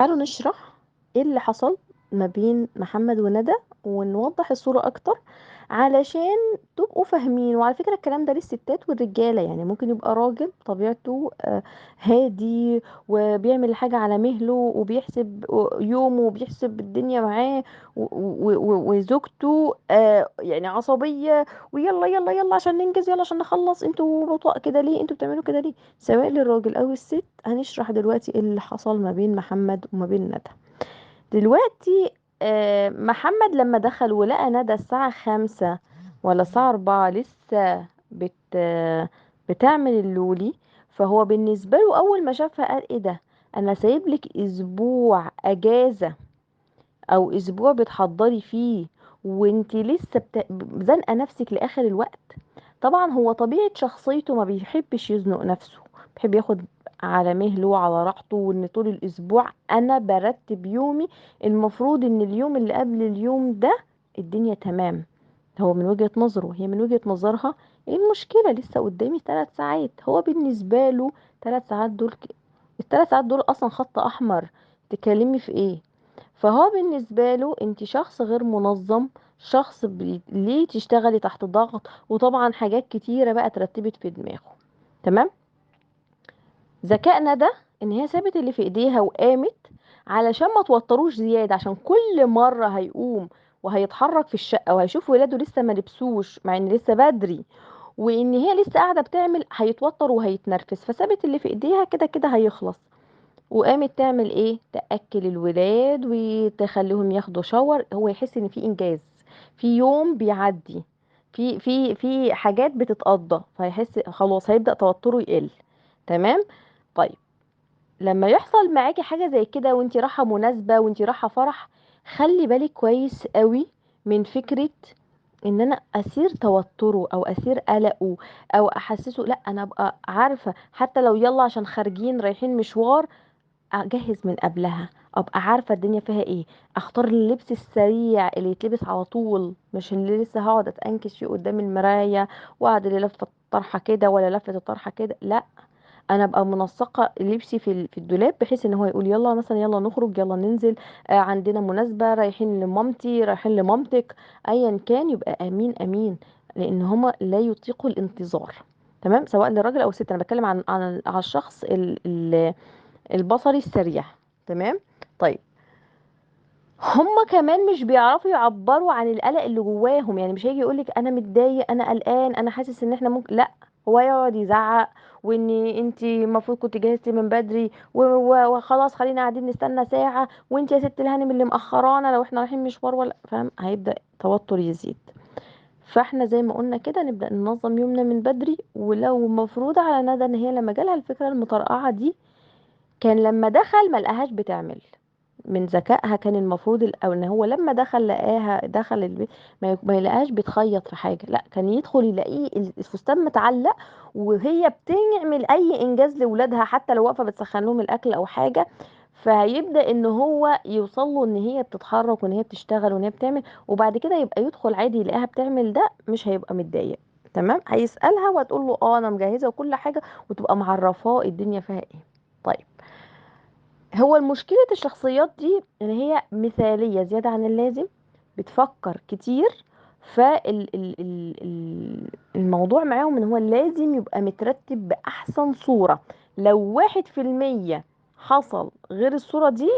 تعالوا نشرح ايه اللي حصل ما بين محمد وندى ونوضح الصورة اكتر علشان تبقوا فاهمين. وعلى فكرة الكلام ده للستات والرجالة، يعني ممكن يبقى راجل طبيعته هادي وبيعمل حاجة على مهله وبيحسب يومه وبيحسب الدنيا معاه، وزوجته يعني عصبية، ويلا يلا يلا عشان ننجز، يلا عشان نخلص، انتوا بطاء كده ليه، انتوا بتعملوا كده ليه؟ سواء للراجل او الست. هنشرح دلوقتي ايه اللي حصل ما بين محمد وما بين ندى. دلوقتي محمد لما دخل ولقى ندى الساعة 5 ولا الساعة 4 لسه بتعمل اللولي، فهو بالنسبة له أول ما شافها قال إيه ده، أنا سايب لك أسبوع أجازة أو أسبوع بتحضري فيه وانتي لسه زنقة نفسك لآخر الوقت. طبعا هو طبيعة شخصيته ما بيحبش يزنق نفسه، بيحب ياخد على مهله وعلى راحته، وان طول الاسبوع انا برتب يومي، المفروض ان اليوم اللي قبل اليوم ده الدنيا تمام. هو من وجهة نظره، هي من وجهة نظرها ايه المشكلة، لسه قدامي 3 ساعات. هو بالنسبة له 3 ساعات دول التلات ساعات دول اصلا خط احمر، تكلمي في ايه؟ فهو بالنسبة له انت شخص غير منظم، شخص ليه تشتغلي تحت ضغط، وطبعا حاجات كتيرة بقى ترتبت في دماغه. تمام. ذكاء ندى ان هي سابت اللي في ايديها وقامت علشان ما توتروش زيادة، عشان كل مرة هيقوم وهيتحرك في الشقة وهيشوف ولاده لسه ما لبسوش مع ان لسه بدري، وان هي لسه قاعدة بتعمل، هيتوتر وهيتنرفز. فسابت اللي في ايديها كده كده هيخلص، وقامت تعمل ايه، تأكل الولاد وتخليهم ياخدوا شاور. هو يحس ان في انجاز، في يوم بيعدي، في حاجات بتتقضى، فيحس خلاص هيبدأ توتره يقل. تمام. طيب لما يحصل معاكي حاجة زي كده وانتي رايحة مناسبة وانتي رايحة فرح، خلي بالك كويس قوي من فكرة ان انا اثير توتره او اثير قلقه او احسسه، لا انا ابقى عارفة حتى لو يلا عشان خارجين رايحين مشوار، اجهز من قبلها، ابقى عارفة الدنيا فيها ايه، اختار اللبس السريع اللي يتلبس على طول، مش اللي لسه هقعد اتانكش فيه قدام المراية واقعد اللي لفة الطرحة كده ولا لفة الطرحة كده، لا انا ابقى منسقه لبسي في الدولاب، بحيث ان هو يقول يلا مثلا، يلا نخرج، يلا ننزل، عندنا مناسبه، رايحين لمامتي، رايحين لمامتك، ايا كان، يبقى امين امين، لان هما لا يطيقوا الانتظار. تمام. سواء للراجل او الست، انا بتكلم عن الشخص البصري السريع. تمام. طيب هما كمان مش بيعرفوا يعبروا عن القلق اللي جواهم، يعني مش هيجي يقولك انا متضايق، انا قلقان، انا حاسس ان احنا ممكن، لا هو يقعد يزعق وان انتي المفروض كنت جهزتي من بدري وخلاص خلينا قاعدين نستنى ساعة، وانتي يا ست الهانم اللي مأخرانا لو احنا رايحين مشوار ولا، فاهم؟ هيبدأ توتر يزيد. فاحنا زي ما قلنا كده نبدأ ننظم يومنا من بدري. ولو مفروض على ندى ان هي لما جالها الفكرة المطرقعة دي، كان لما دخل ما لقاهاش بتعمل، من ذكائها كان المفروض او ان هو لما دخل لقاها دخل البيت ما يلاقيهاش بتخيط في حاجه، لا كان يدخل يلاقيه الفستان متعلق وهي بتعمل اي انجاز لاولادها، حتى لو واقفه بتسخن لهم الاكل او حاجه، فهيبدا ان هو يوصل له ان هي بتتحرك وان هي بتشتغل وان هي بتعمل، وبعد كده يبقى يدخل عادي يلاقيها بتعمل ده، مش هيبقى متضايق. تمام. هيسالها وهتقول له انا مجهزه وكل حاجه، وتبقى معرفاه الدنيا فيها ايه. طيب هو المشكلة الشخصيات دي ان هي مثالية زيادة عن اللازم، بتفكر كتير، فالموضوع معاهم ان هو لازم يبقى مترتب بأحسن صورة. لو 1% حصل غير الصورة دي،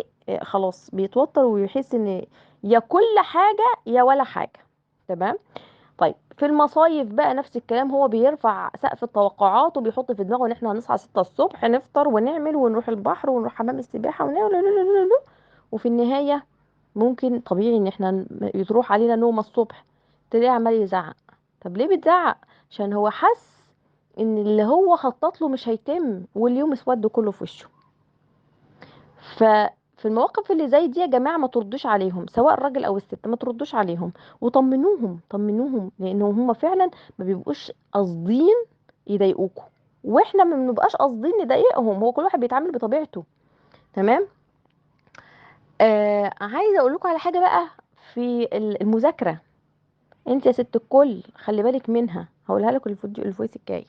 خلاص بيتوتر ويحس ان يا كل حاجة يا ولا حاجة. تمام. طيب في المصايف بقى نفس الكلام، هو بيرفع سقف التوقعات وبيحط في دماغه ان احنا هنصحى 6 الصبح نفطر ونعمل ونروح البحر ونروح حمام السباحة ونعمل لا لا لا لا لا، وفي النهاية ممكن طبيعي ان احنا يتروح علينا نومة الصبح، تلاقيه عمال يزعق. طب ليه بتزعق؟ عشان هو حس ان اللي هو خطط له مش هيتم واليوم اسود كله في وشه. ففي المواقف اللي زي دي يا جماعة ما تردوش عليهم، سواء الراجل او الست، ما تردوش عليهم وطمنوهم، طمنوهم، لان هم فعلا ما بيبقوش قاصدين يضايقوكوا، واحنا ما بنبقاش قاصدين نضايقهم، هو كل واحد بيتعامل بطبيعته. تمام. عايزه اقول لكم على حاجه بقى في المذاكره، انت يا ست الكل خلي بالك منها، هقولها لكم الفويس الجاي.